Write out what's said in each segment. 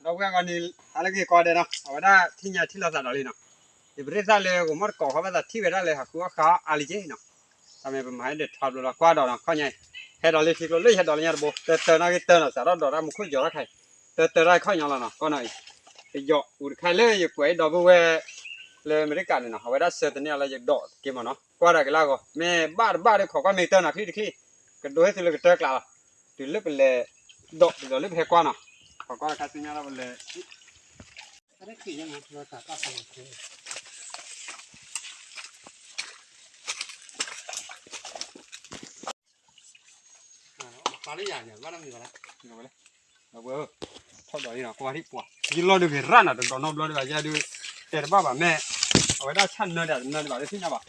အဝဲအဂီၢ်န့ၣ် ဟးလၢက့ၤကီးဒဲးနီၤ အဝဲဒၣ်ထံၣ်ညါထံၣ်လိာ်သးဒီးလံနီၤ, ယပရ့သၣ်လၢဂိၤမီၣ်တကိးဃီဘၣ်သးထံၣ်ဝဲဒၣ်လၢဟးဃုအီၣ်ဃါအါလံက့နီၤ, တၢ်မ့ၢ်ပမၤဟဲဒၢးထါဘျီလီၤ ကွၢ်ဒီးနီၤ ခီၣ်ညါအံၤ, ဟဲဒီးလၢထံကျိလၢယဟဲဒီးလၢညါတဘိ တၢတၢတၢ်ဂ့ၢ်တၢနီၤ စးထီၣ်ဒီးတၢ်မူခိၣ်ယီၤတၢ်ခါအံၤ, တၢတၢတၢ်ခီၣ်ညါလီၤနီၤ ကီၢ်နီၤအံၤ, ပယီၤအူတခါလၢယကွဲးဒီပုၢ်ဝဲၢ် လၢအမဲရကၤန့ၣ်နီၤ အဝဲဒၣ်ဆှၢတန့ၢ်အီၤလၢယဒိးတက့ၢ်မးနီၤ ကွၢ်ဒၣ်က့ၤလၢအဂီၢ် မ့ၢ်ဘၣ်တဘၣ်ဒီးခိးကွၢ်မ့ၢ်တၢနီၤ ချံတချံ, ကဒိဟ့ၣ်သုလၢကတၢၢ်ကျးလီၤ, တုၤလၢပလဲၤဒိးတုၤဒီးလၢပဟဲကွၢ်နီၤ, ခိးကွၢ်တခါဆူညါလီၤပလဲၤ ပာ်လၢယၤန့ၣ် ဘၣ်နီတမံၤဘၣ်လဲၣ်, ဝဲ, ထီၣ်ဒီးလံနီၤ ကွၢ်ထံၣ်ပှၤ ယလီၢ်ဒုးဂ့ၤရၣ်နီၤ တဒီးနီတဘျီဒံးဘၣ် ယဲဒုး တဲတဘၣ်ဘၣ်မ့ၢ် အဝဲဒၣ်ဆၣ်နၢၤဒံး တနၢၤဒံးဘၣ် တသ့ၣ်ညါဘၣ်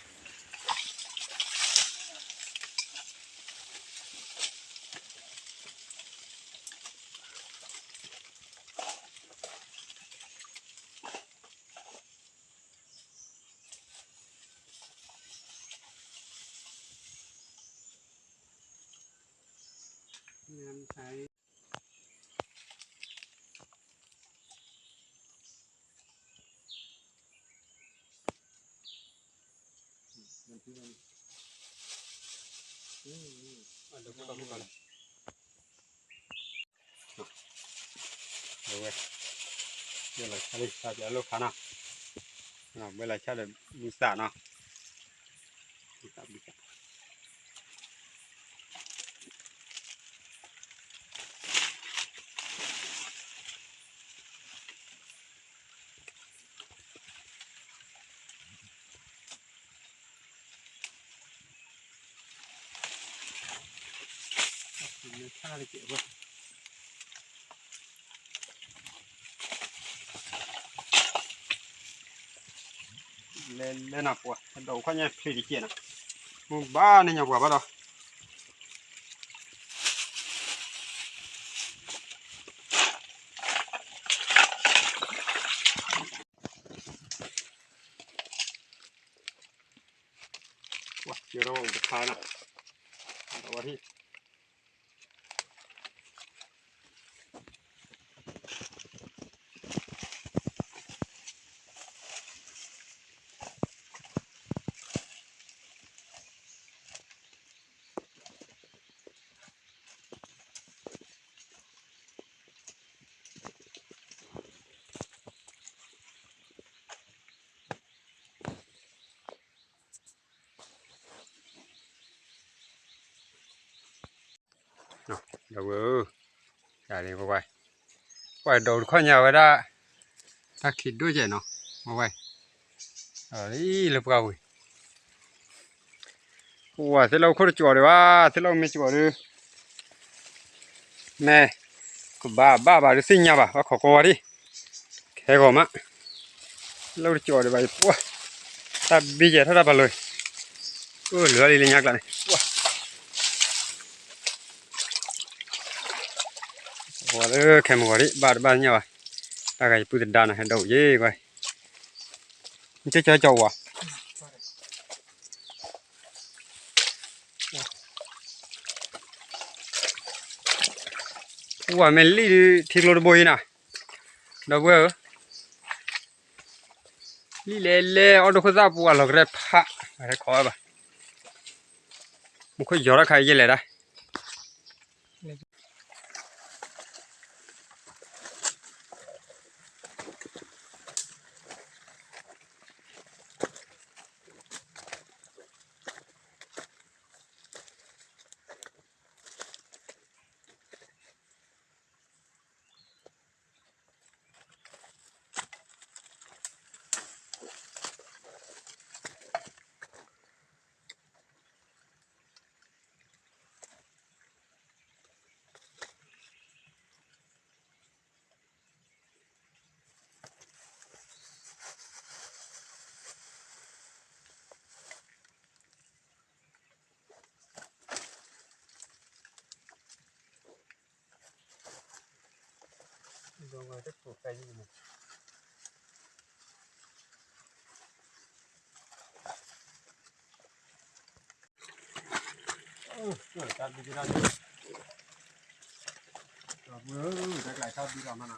အဝဲ, ဘဲလီၤဆၣ်လံ ဆၣ်ပျးလိာ်ခါနီၤ, ဘဲလီၤဆၣ်ဒီးဘုသးနီၤ, ဘုသးဘုသး လဲၤလဲၤနၤပှၤ ဒီးအိၣ်ခီၣ်ညါဖျ့တကဲးနီၤ, မ့ၢ်ဘၣ်န့ၣ်ညါပှၤဘၣ်ဒီး ပှၤစၢၤထီၣ်ဝဲအိၣ်တခါနီၤ, ဒီးဝဲထံၣ် ဒီပုၢ်ဝဲၢ်ဧၢ, တၢ်န့ၣ်ပဝဲ, ပှၤဒိးတခီညါဝဲဒၣ်, တၢ်ခံးဒိၣ်ကဲနီၤ, ပဝဲ, လၢပှၤဝံၤ, ပဝဲသ့ၣ်လၢအိၣ်ခိၣ်တကၠီၤဒံးဘၣ်, သ့ၣ်လၢအိၣ်မ့ၢ်ကၠီၤဒံး, မ့ၢ်, ကဘၣ်ဘၣ်ဘၣ်ဒုးသ့ၣ်ညါဘၣ် ဘၣ်ခိးကွၢ်ဝဲဒံး, ခဲဂီၤမး လၢတကၠီၤဒံးဘၣ်ယပှၢ်, တၢ်ဘံယဲထီၣ်တၢ်ပာ်လီၤ, အိၣ်လၢလံလၢညါကျါန့ၣ်, ဝဲလၢခဲမုၢ်ဂီၤဒံးဘၣ်တဘၣ်ညါဘၣ်, တၢ်ဂၤယပုၢ်သဒါနၤဟဲဒိးယ့ၢ်ကွၢ်, ကၠီကၠီကၠီဝါ ပှၤမ့ၢ်လံၣ်ဒုးထံကျိတဘိအံၤနၤ, ဒီပုၢ်ဝဲၢ်ဧၢ, လံၣ်လဲၤလဲၤအီၣ်ဒိၣ်ခိၣ်သၣ်ပူၤအလီၤကရဲဖး, ဟဲခိးဝဲဘၣ်, မူခိၣ်ယီၤတၢ်ခါယဲလဲၤဒၣ် တၢ်ဘံၣ်တၢ်, တၢ်ဘံၣ်တၢ်မးနၤ,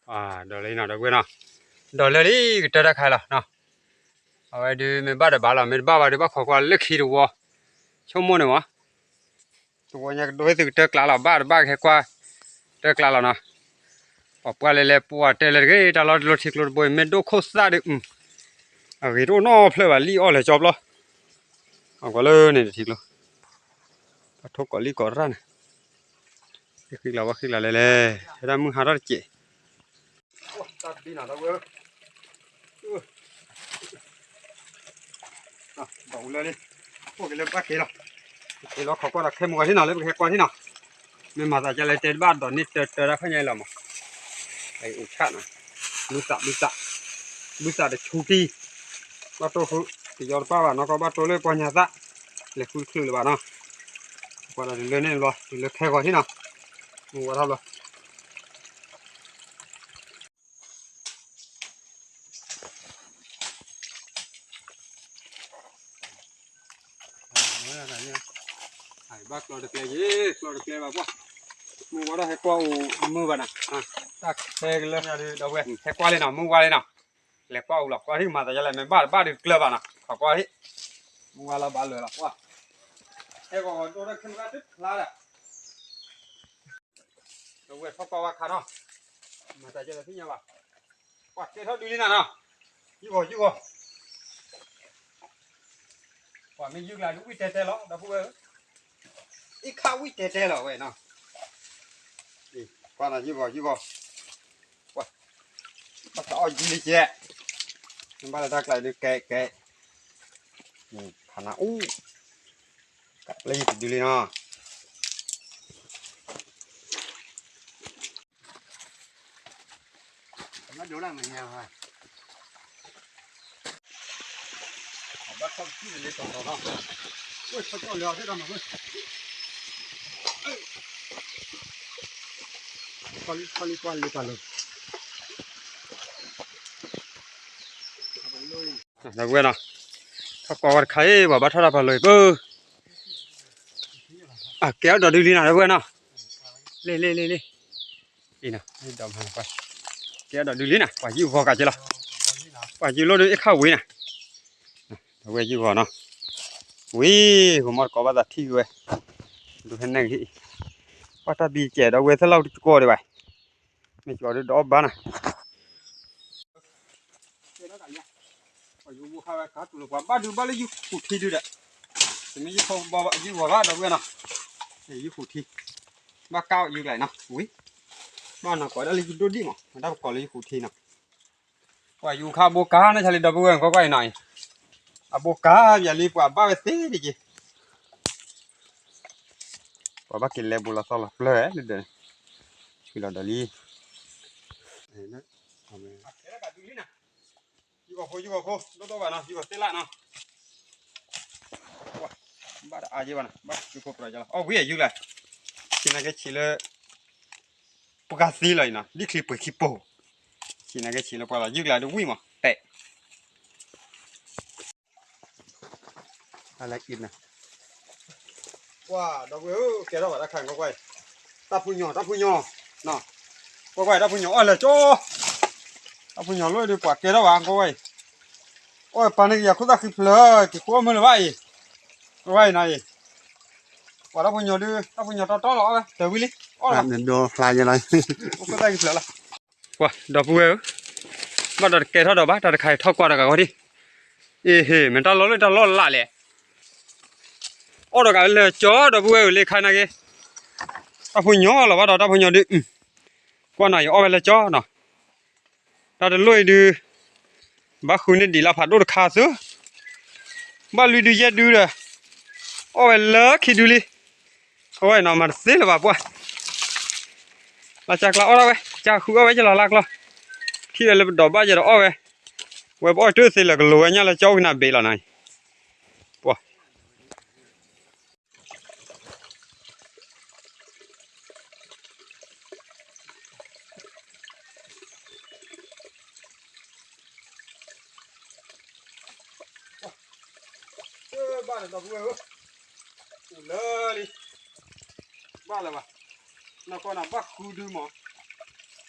ဒိးလၢနီၤ ဒီပုၢ်ဝဲၢ်နီၤ, ဒိးလၢလံ ကတၢၢ်တၢ်ခါလီၤနီၤ, အဝဲဒုးမ့ၢ်ဘၣ်တဘၣ်လီၤ မ့ၢ်တဘၣ်ဘၣ်ဒုးဘၣ်ခိးကွၢ်လၢခံတဝီ, ဆိကမိၣ်န့ၣ်မး တဝီညါကဒိၣ်ဟဲသုကတၢၢ်ကျါလီၤ ဘၣ်တဘၣ်ကဟဲကွၢ် တၢၢ်ကျါလီၤနီၤ, ပှၤပှၢ်လဲၤလဲၤပှၤတဲလၢတဂ့ၤ တၢ်လီၢ်တလီၢ်ထံကျိတဘိအံၤ မ့ၢ်ဒိၣ်ခိၣ်သၣ်ဒီး အဂ့ၤတအိၣ်နီတဖျၢၣ်ဘၣ် လံၣ်အီၣ်လဲၤကၠီဘျီ, အကွၢ်လၢန့ၣ်တထံကျိ, ဘၣ်ထိၣ်ကိးလံၣ်ကိးရၣ်န့ၣ်, ဃံလၤဝဲဃံလၤလဲၤလဲၤ, ဟဲဒၣ်မုၢ်ဟါထီၣ်တစဲး, တၢ်ဘံနီၤ ဒီပုၢ်ဝဲၢ် ဘၣ်အူလၢလံ, အိၣ်က့ၤလၢဘၣ်က့ၤလီၤ, က့ၤလီၤခိးကွၢ်ဒီးခဲမုၢ်ဂီၤထံနီၤ လၢပကဟဲကွၢ်ထံနီၤ, မ့ၢ်မၤသးကလဲၤတဲတဘၣ်ဒီးန့ၢ်တၢတၢတၢ်ခီညါအံၤလီၤမး, အအိၣ်ဆၣ်နီၤ, ဘုသးဘုသး, ဘုသးတဆူကံ, ဘၣ်တိၢ်ဃု, တယီတပၢ်ဘၣ်နီၤ ကီဘၣ်တိၢ်လၢပှၤညါသၣ်, လဲၤဃုတချုးလၢၤဘၣ်နီၤ, ကွၢ်ဒီးတုၤလၢန့ၣ်ဘျီ တုၤလၢခဲဂီၤထံနီၤ, မုၢ်ဝါထီၣ်ဘျီ ဘၣ်ကျီတကျဲယ့ၣ် ကျီတကျဲဘၣ်ပှၢ်, မုၢ်ဝါထီၣ်ဟဲကွၢ်အိၣ်မုာ်ဘၣ်နီၤ, တၢ်ခဲကလၢာ်ဒီးဝဲ ဟဲကွၢ်လံနီၤ မုၢ်ဝါလံနီၤ, လဲၤကွၢ်အိၣ်လီၤ ကွၢ်ထံၣ်မၤသးယလဲၣ် မ့ၢ်ဘၣ်တဘၣ်ဒုးကျၢၤဘၣ်နီၤ ခိးကွၢ်ထံၣ်, မုၢ်ဝါလီၤဘၣ်လၢာ်လီၤပှၢ်, ဟဲဂီၤဂီၤဒိၣ်တၢ်ခဲမုၢ်ဂၤတဖျါဒီး ဒီပုၢ်ဝဲၢ်ထီၣ်ကွၢ်ဝဲခါနီၤ, မၤသးကဲလၢသ့ၣ်ညါဘၣ်, ပှၤကဲထီၣ်ဒုးလံနၤနီၤ, ယုၢ်ဂီၤယုၢ်ဂီၤ, ပှၤမ့ၢ်ယုၢ်ကျါဒုးဝံၣ်တဲတဲလီၤ ဒီပုၢ်ဝဲၢ်ဧၢ, အံၤခါဝံၣ်တဲတဲလီၤဝဲနီၤ, ပှၤနီၤယုၢ်ဂီၤယုၢ်ဂီၤ, ပှၤ ဘၣ်သးအီၣ်ယုၢ်လံကဲ, ဘၣ်လၢတၢ်ကျါဒုးကဲကဲ, ဖးနၤအူ, ကးပျဲယုၢ်တဒုလံနီၤ ဘၣ်ထီၣ်ကံၣ်လၢတီၤတီၤနီၤ, ဝဲၢ်ထီၣ်ကီၢ်လၢအီၤသ့ၣ်တၢ်မၤဝဲၢ်, ခီလံခီလံကွၢ်လံပာ်လီၤ, ဒီပုၢ်ဝဲၢ်နီၤ, ထီၣ်ကွၢ်ဝဲတခါအံၤ ပှၤဘၣ်ထီၣ်တၢ်ပာ်လီၤအံၤပၢ်, အကဲအီၣ်ဒီးဒုလံနီၤ ဒီပုၢ်ဝဲၢ်နီၤ, လ့လ့လ့လ့, အံၤနီၤ, ကဲအီၣ်ဒီးဒုလံနီၤ ပှၤယုၢ်ဂီၤကးက့လီၤ, ပှၤယုၢ်လိၣ်ဒုအ့ၣ်ခၣ်ဝံၤနီၤ, ဒီပုၢ်ဝဲၢ်ယုၢ်ဂီၤနီၤ, ဝံၤ, ဂီၤမီၢ်တကိးဘၣ်သးထံၣ်ဝဲ, ဒုးဟဲနဲၣ်ဂ့ၤ, ပှၤတၢ်ဘံကဲဒီပုၢ်ဝဲၢ်သ့ၣ်လီၤတကိးဒံးဘၣ်, မ့ၢ်ကီးဒုးဒီးအီၣ်ဘၣ်နီၤ ပှၤယုၢ်ဘိခါဝဲခါတူၢ်လိာ်ပှၤဘၣ်ဒုးဘၣ်လၢယုၢ်ဃုာ်ထံဒုဒီး, တမ့ၢ်ယုၢ်ခီဘီယုၢ်ဂီၤဘၣ်ဒီပုၢ်ဝဲၢ်နီၤ, ယုၢ်ဃုာ်ထံ, ဘၣ်ကၢ်အီၣ်ယုၢ်ကျါနီၤ, ဝံၤ, ဘၣ်နီၤကိးဒၣ်လၢယုၢ်ဒိၣ်ဒံၣ်မး တၢ်ပကိးလၢယုၢ်ဃုာ်ထံနီၤ, ပှၤယုၢ်ခါဘိကါန့ၣ်ဆါလံဒီပုၢ်ဝဲၢ်ကွၢ်ကွၢ်အံၤနီၤအံၤ, အဘိကါယၤလံပှၤဘၣ်ဝဲသ့ဒ်က့ၤ ပှၤဘၣ်က့ၤလဲၤဘူးလီၤသီလီၤပျၢၤလၢဒၢးန့ၣ်, ဆံလီၤဒီးလံ, ယုၢ်ဂီၤဖိ ယုၢ်ဂီၤဖိ ဒိၣ်ဒိၣ်ဘၣ်နီၤ ယုၢ်ဂီၤသ့ၣ်လၣ်နီၤ, ဘၣ်တအါယဲဘၣ်နီၤ ဘၣ်က့ၤကိးပြးယလီၤ အီၣ်ဝံၤအယုၢ်လၢ်, ဆံးနာ်က့ဆံးလၢ ပှၤသံလီၤအံၤနီၤ ဒ်ချံပှဲၤခံပိၤ, ဆံးနာ်က့ဆံးလၢပှၤသးယုၢ်လၢ်ဒုးဝံၣ်မး တဲ အလဲၤက့ၤနၤ, ကွၢ်ဒီပုၢ်ဝဲၢ်ဧၢ ကဲထီၣ်ဘၣ်တၢ်ခါကွၢ်ကွၢ်အံၤ, တၢ်ဖုညိၣ် တၢ်ဖုညိၣ်, ကွၢ်ကွၢ်အံၤ တၢ်ဖုညိၣ်အီၣ်လဲၤကၠီ, တၢ်ဖုညိၣ်လိၣ်ဒုးပှၤကဲထီၣ်ဘၣ်ကွၢ်ကွၢ်အံၤ, အီၣ်ပာ်န့ၢ်ကယၤခိၣ်သၣ်ဃံဖျၢၣ် က့ၤဃိအမုၢ်လၢၤဘၣ်အံၤ, ကွၢ်ကွၢ်အံၤနီၤအံၤ, ပှၤတၢ်ဖုညိၣ်ဒုး တၢ်ဖုညိၣ်တီတီလီၤအီၣ်ဝဲ တဝံၤလံ, အီၣ်လီၤ, ခိၣ်သၣ်ဃံဖျၢၣ်လီၤ ပှၤဒီပုၢ်ဝဲၢ်ဧၢ, ဘၣ်ဒီးတကဲထီၣ်ဒီးဘၣ် တၢ်တခါအံၤထီၣ်ကွၢ်ဒီးကးဂီၢ်ဒံး, အ့ဟ့ၣ် မ့ၢ်တၢ်လီၢ်လၢတၢ်လီၢ်လၢ်လဲၣ်, အီၣ်ဒီးကးလၢကၠီ ဒီပုၢ်ဝဲၢ်ဧၢ လၢခါနာ်က့, တၢ်ဖိညီလီၤဘၣ်ဒီးတၢ်ဖိညီဒုး, ကွၢ်နီၤ ယအီၣ်ဝဲလၢကၠီနီၤ, တၢ်တလိၣ်အံၤဒုး ဘၣ်ဃုန့ၢ်ဒံးလၢဖးဒိၣ်တခါသု, ဘၣ်လွံၢ်ဒုယဲၢ်ဒုဒီး, အီၣ်ဝဲလၢခံဒုလံ, အဝဲနီၤ မၤတသ့လၢၤဘၣ်ပှၢ်, လၢကၠါကျါအီၣ်ဒၣ်ဝဲ ကၠါဃုအီၣ်ဝဲယလီၤလၢကျီ, ထံၣ်ဝဲလၢပဒိးဘၣ်ယဲဒီးအီၣ်ဝဲ, ဝဲပအီၣ်တသ့လၢၤကလိၤဝဲညါလၢကၠီအိၣ်ကနၣ်ဘ့းလီၤနီၤ, ပှၤ ဘၣ်လၢၤဒီပုၢ်ဝဲၢ်ဧၢ, အိၣ်လၢလံ, ဘၣ်လၢၤဘၣ်, နီၢ်ကီၢ်နၤဘၣ်ဃုဒုမး,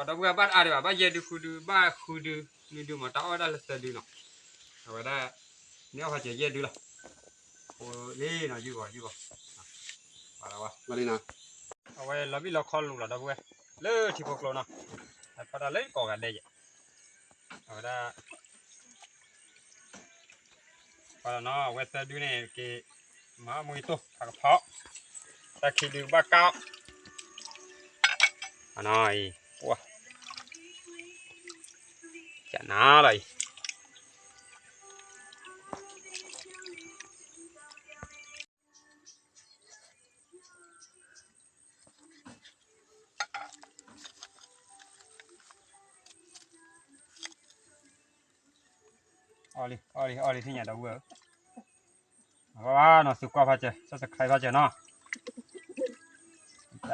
ပှၤဒီပုၢ်ဝဲၢ်ဘၣ်တအါဒံးဘၣ် ဘၣ်ယဲၢ်ဒုဃုဒု ဘၣ်ဃုဒု နွံဒုမး တၢ်အီၣ်ဝဲဒၣ်လၢသၢဒုနီၤ, အဝဲဒၣ် န့ၢ်အီၣ်ဖးစၢၤယဲၢ်ဒုလီၤ, အိၣ်လံနီၤ ယုၢ်ဂီၤယုၢ်ဂီၤ, ပှၤလီၤဝဲ, အဝဲလီၤဘံၣ်လီၤခီလိာ်လီၤ ဒီပုၢ်ဝဲၢ်, လၢထံဖိကျိနီၤ, အဖီတၢ်လၢကိးဂၤဒဲးယဲၢ်, အဝဲဒၣ် ပှၤလီၤနီၤ အဝဲသၢဒုန့ၣ်က့ၤ မၤမူအံၤတိၢ် ဖးကဖီ, တၢ်ခံဒုဘၣ်ကၢ်အီၣ်, အနီၤအံၤ ပှၤ ကနၤလီၤအံၤ အီၣ်လံ အီၣ်လံ အီၣ်လံ သ့ၣ်ညါဒီပုၢ်ဝဲၢ်ဧၢ, အီၣ်နီၤ သုကွၢ်ဖးစၢၤ subscribe ဖးစၢၤနီၤ,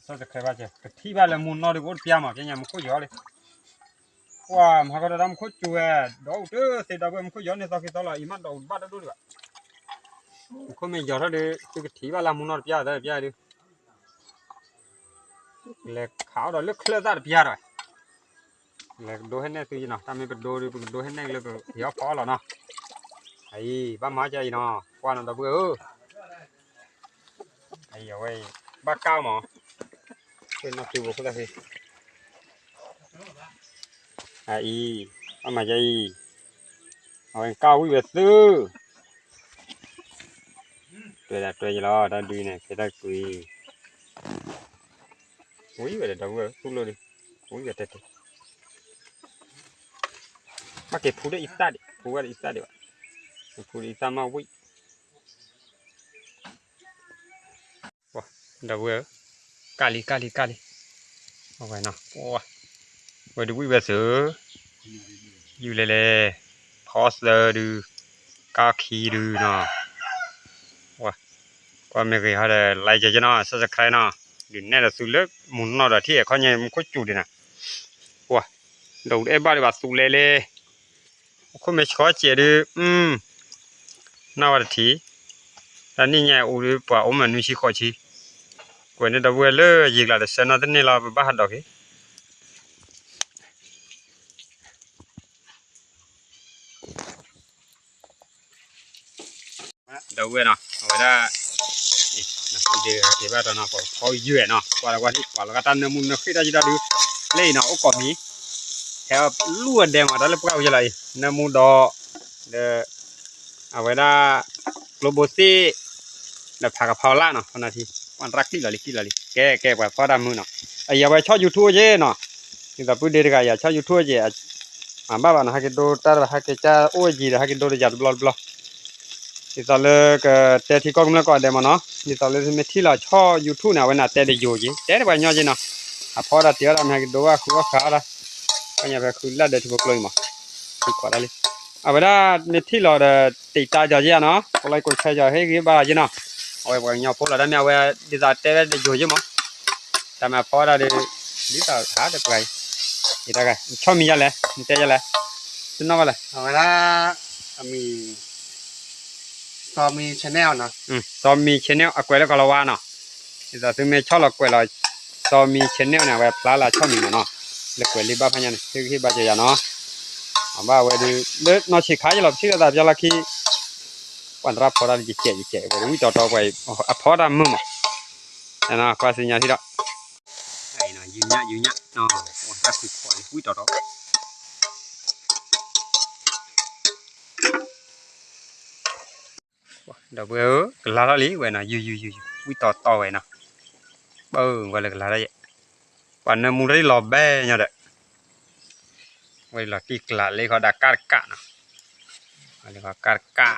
subscribe ဖးစၢၤ ကထံၣ်ဘၣ်လၢမူနီၢ်ဒု ကအိၣ်တပျၢ်မး ကဲညါမူခိၣ်ယီၤလံ, ပှၤမၤကဒီးတၢ်မူခိၣ်စူၤဝဲ, ဒီးအိၣ်တသ့ဒီပုၢ်ဝဲၢ် မူခိၣ်ယီၤန့ၣ်သီခံသီလီၤ အံၤမးဒီးအိၣ်တဘၣ်တဒိၣ်ဒံးဘၣ်, မူခိၣ်မ့ၢ်ယီၤထီၣ်ဒီး သုကထံၣ်ဘၣ်လၢမူနီၢ်တပျၢ် တပျၢ်ဒု လဲၤခးအီၣ်ဒီးလၢချၢၣ်သၣ်တပျၢ်ဒီး, လဲၤကဒိဟဲနဲၣ်သုနီၤ တၢ်မ့ၢ်ပဒိဒု ပကဒိဟဲနဲၣ်လၢပဟ့ၣ်အီၣ်ဖီအီၣ်လီၤနီၤ, အံၤ ဘၣ်မၤကၢ်အံၤနီၤ ကွၢ်နီၤဒီပုၢ်ဝဲၢ်ဧၢ, အံၤအဝဲအံၤ ဘၣ်ကၢ်မး, နီၢ်သုဖိခိၣ်သၣ်ဃ့ အအံၤ ဘၣ်မၤကၢ်အံၤ, အဝဲကၢ်ဝံၣ်ဝဲသု, တွဲဒၣ်တွဲယလီၤ တၢ်ဒုန့ၣ် ကဲတၢ်ကွံာ်, ဝံၣ်ဝဲဒီးဒီပုၢ်ဝဲၢ် သူၣ်လိၣ်ဒု, ဝံၣ်ဝဲတဲတဲ, ဘၣ်က့ၤဖူဒီးအံသၣ်ဒံး ဖူဝဲဒီးအံသၣ်ဒံးဘၣ်, ဖူဒီးအံသၣ်မးဝံၣ် ဒီပုၢ်ဝဲၢ်ဧၢ, ကၢ်လံ ကၢ်လံ ကၢ်လံ, အဝဲနီၤ, ဝဲဒုးဝံၣ်ဝဲသု, ယူၤလဲၤလဲၤ, ဖီသၢဒု, ကၢ်ခံဒုနီၤ, ကွၢ်မ့ၢ်ဂ့ၤဟီဒီး like ကနီၤ subscribe နီၤ, ဒုးနဲၣ်ဒီးသုလၢမူနီၢ်ဒီးထံၣ်အခီၣ်ညါမူခိၣ်စူၤဒံးနၤ, ပှၤ, ဒီးအဲၣ်ဘၣ်ဒံးဘၣ်သူလဲၤလဲၤ, အခိၣ်မ့ၢ်ဆှီစဲးဒုး, နီၢ်ဝဲတထံၣ်, တၢ်နံၣ်ညါအိၣ်ဒုးပှၤအိၣ်မးနွံဆံဃိးဆံ, ကွဲးန့ၢ်ဒီပုၢ်ဝဲၢ်လၢယံာ်ကျါတဆၢနီတန့ၢ်လီၤ ပဘၣ်ဟးဒိးက့ၤ ဒီပုၢ်ဝဲၢ်နီၤ အဝဲဒၣ် ဒ့က့ၤဘၣ်ဒီးနီၤ ပှၤဖီယွဲၢ်နီၤ ကွၢ်လီၤကွၢ်လံ ပှၤလီၤဂာ်တၢ်နၢမူနၢဃ့ၢ်တၢ်ယံၤတၢ်ဒုး လၢအံၤနီၤ အိၣ်ကိးမံၤ ဟဲအီၣ်လူၢ်အဒဲမး တၢ်လၢပှၢ်ဝဲယလီၤအံၤ နၢမူဒီး ဒီး အဝဲဒၣ် ကျိဘိသ့ၣ် ဒီးဖးကဖီလာ်နီၤ ဖီနၢထံ ပှၤတၢ်ကျံၣ်လီၤလံ ကျံၣ်လီၤလံ ကဲ ကဲ ပှၤဖီတၢ်မုာ်နီၤ အယၤဝဲဆီၣ် YouTube က့နီၤ ဒ်သိးပုၢ်ဒ့တဂၤ ယၤဆီၣ် YouTube က့ မၤဘၣ်ဘၣ်နီၤ ဟဲက့ၤဒိတၢ်တဘၣ် ဟဲက့ၤကၢ်အိၣ်ယံၤဒီး ဟဲက့ၤဒိတယၤတဘျီတဘျီ ဒ်သိးလၢကတဲထံကီၢ်ကမျၢၢ်ကိးဂၤဒဲးမးနီၤ ဒ်သိးလၢမ့ၢ်ထံၣ်လီၤဆီၣ် YouTube န့ၣ် အဝဲန့ၣ်တဲတယိာ်က့ တဲတပှၤကညီက့နီၤ အဖီတၢ်တ့အီၣ်တၢ်မ့ၢ်ဟဲက့ၤဒိဘၣ်ဃုအီၣ်ဃာ်အီၣ်တၢ် ပှၤညါဖဲဃုလၢ်ဒဲးထံဖိကျိအံၤမး ဃုခိးတၢ်လံ အဝဲဒၣ်မ့ၢ်ထံၣ်လီၤဒီး တံာ်တာ်ကီၤက့နီၤ ကိးlikeကိးshareကီၤ ဟ့ၣ်ဂံၢ်ဘါက့နီၤ အဝဲပှၤကညီဖိလီၤ တၢ်မ့ၢ်အဝဲ ဒ်သိးတဲဝဲတယိာ်က့မး တၢ်မၤဖီဒၣ်ဒီး ဒ်သိးဟးဒီးပှၤအံၤ အံၤတၢ်ဂၤ ဆီၣ်မံၤယါလဲၣ် နတဲယါလဲၣ် တနီၣ်ဘၣ်လဲၣ် အဝဲဒၣ် အမံၤ စီၤမံ channel နီၤ, စီၤမံ channel အကွဲးလၢကီၢ်လီၤဝါနီၤ, ဒ်သိးသုမ့ၢ်ဆီၣ်လီၤကွဲးလီၤ စီၤမံ channel န့ၣ် အဝဲဖျါလၢအဆီၣ်မံမးနီၤ, လၢကွဲးလံဘၣ်ဖးညါန့ၣ် ဟ့ၣ်ဂံၢ်ဟ့ၣ်ဘါစၢၤယၤနီၤ, အဘၣ်ဝဲဒုး လၢနီၢ်ဆံးခါယလီၤပထံၣ်လိာ်သးပျီလီၢ်ခံ ပှၤသရၣ်ဖီတၢ်လၢယကဲးယကဲး ဝဲဒုးဝံၣ်တီတီပှၤအံၤ အဖီတၢ်မုာ်မး, ကွၢ်ဆူညါထံၣ်ဒီး ယုညၣ်ယုညၣ် တၢ်ခွံခွးဝံၣ်တီတီ ဒီပုၢ်ဝဲၢ်ဧၢ ကလၤထီၣ်လံဝဲနီၤ ယုယုယုယု ဝံၣ်တီတီဝဲနီၤ, ပၢဝဲလၢကလၤထီၣ်ယဲ, ပှၤနၢမူထီၣ်လီၤဘဲညီဒီး, ဝဲလီၤတံၢ်ကျးလၢခီဒၣ်ကၣ်တကၣ်နီၤ, လၢခီကၣ်တကၣ်,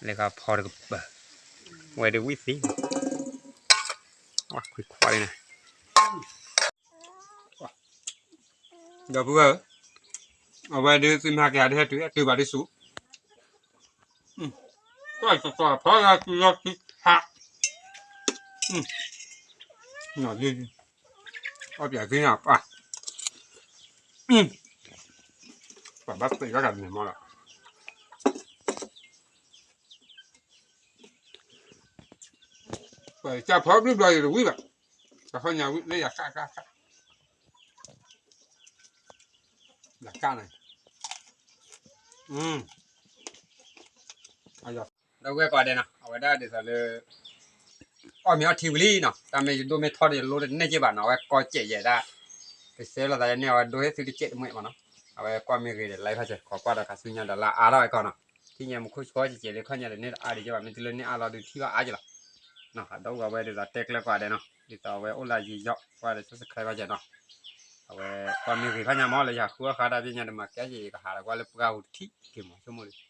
လၢခီဖီတကပၤ, ဝဲဒုးဝံၣ်သံ, ခွံခွးလံန့ၣ် ဒီပုၢ်ဝဲၢ်ဧၢ, အဝဲဒုးသုမ့ၢ်ဟဲက့ၤဟးဒုးဟဲတုၤဟဲတုၤဘၣ်ဒုးဆူ, တၢ်ကစီၤဖီလာ်ကလီၤခံခါ, အီၣ်ပျးသ့ၣ်ညါပၢ်, ပှၤဘၣ်သ့ၣ်ညါကန့ၣ်မးလီၤ, ပှၤကၢ်ဖီဘျုးဘျီယတဝံၣ်ဘၣ်, ပှၤဖီညါဝံၣ်လၢယၤကၣ်ကၣ်ကၣ်, ယၤကၣ်န့ၣ်, ဒီပုၢ်ဝဲၢ်ကိးဂၤဒဲးနီၤ အဝဲဒၣ်ဒ်သိးလၢ အီၣ်မ့ၤအီထံဝံၤလံနီၤ တၢ်မ့ၢ်ယဒိၣ်မ့ၢ်ထီၣ်ဒီးယလိတန့ၢ်က့ဘၣ်နီၤ အဝဲကီကဲးယဲဒၣ်, ကစဲလိာ်သးယန့ၢ် အဝဲဒိၣ်ဟ့ၣ်သုတကဲးတမှဲးမးနီၤ, အဝဲကွၢ်မ့ၢ်ဂ့ၤဒီး like ဖးစဲး ခိးကွၢ်ဒီးခါဆူညါဒီးလၢအါထီၣ်ဝဲကီးနီၤ, ထံၣ်ညါမူခိၣ်ဆှီကဲးကဲးလၢခီၣ်ညါဒီးန့ၢ်တအါဒံးက့ဘၣ် မ့ၢ်တုၤလၢန့ၢ်အါလီၤဒုးထံၣ်ဘၣ်အါက့လီၤ, အဒိကီးဝဲဒ်သိးတဲကျၢၤကိးဂၤဒဲးနီၤ ဒ်သိးအဝဲအိၣ်လၢယံာ်ယီၣ် ကွၢ်ဒီး subscribe ဘၣ်စဲးနီၤ အဝဲကွၢ်မ့ၢ်ဂ့ၤခီၣ်ညါမးလၢယဟးဃုအီၣ်ဃာ်တၢ်ပညါဒီးမၤကဲက့ၤကဟးဒီးကွၢ်လၢပှၢ်ဟူးတထံၣ်က့ၤမး ဆိကမိၣ်ဒီး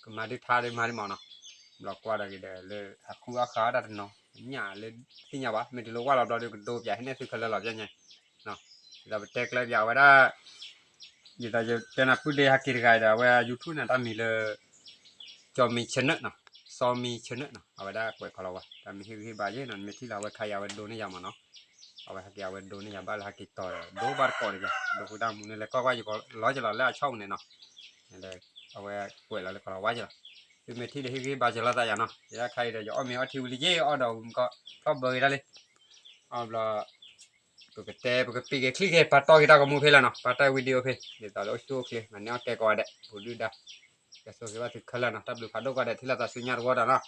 ကမၤဒုးထါဒုးမၤဒံးမးနီၤ, ဘျီကွၢ်ဒီးက့ၤဒီးလၢဟးဃုအီၣ်ဃာ်တၢ်တနီၤ ညၣ်လၢသ့ၣ်ညါဘၣ် မ့ၢ်တုၤလၢဝၢ်လီၤဘျီဒီးကဒိပၠးဟဲနဲၣ်သုခဲလၢာ်လီၤပျဲညါ, ဒ်သိးပတဲကျၢၤပၠးအဝဲဒၣ် ဒ်သိးယတဲနၤပုၢ်ဒ့ဟဲက့ၤတဂၤဒီး အဝဲ YouTube န့ၣ် တၢ်မံၤလၢ စီၤမံ channel နီၤ, စီၤမံ channel နီၤ, အဝဲဒၣ်ကွဲးကီးလီၤဝဲ တၢ်မ့ၢ်ဟ့ၣ်ဂံၢ်ဟ့ၣ်ဘါယဲနီၤ နမ့ၢ်ထံၣ်လီၤအဝဲခါအံၤ အဝဲဒိန့ၢ်ယၤမးနီၤ, အဝဲဟဲက့ၤအဝဲဒိန့ၢ်ယၤဘၣ်လၢဟဲက့ၤတီၤဒီး ဒိဘၣ်တကိးဒီးယၤ ဒိဃုတၢ်မူန့ၣ် လဲၤကွၢ်ကွၢ်ယကီးလီၤကလီၤလၢအဆီၣ်ပူၤန့ၣ်နီၤ, အဝဲကွဲးလီၤလၢကီးလီၤဝါကလီၤ, သုမ့ၢ်ထံၣ်ဒီးဟ့ၣ်ဂံၢ်ဟ့ၣ်ဘါစၢၤလိာ်သးယၤနီၤ, ယဲဒၣ်ခါအံၤဒီးယအီၣ်မ့ၤအီထံဝံၤလံက့ အီၣ်ဒီးဝံၤမကီး ထီၣ်ဘၢက့ၤတၢ်လံ, အဘျီ ပကတဲ ပကပံးက့ၤချံက့ၤ ပာ်တီၢ်က့ၤတၢ်ဂီၤမူဖဲလၢနီၤ ပာ်တၢ် video ဖဲ ဒ်သိးလၢအိၣ်ဆူၣ်အိၣ်ချ့ မၤန့ၢ်အီၣ်တဲကိးဂၤဒဲး ပူၤဒုၣ်ဒါ ကဆိၣ်ဂ့ၤဘၣ်သုခဲလၢာ်နီၤ တၢ်ဘျုးဖးဒိၣ်ကိးဂၤဒဲး ထံၣ်လိာ်သးဆူညါတဝီဒီးနီၤ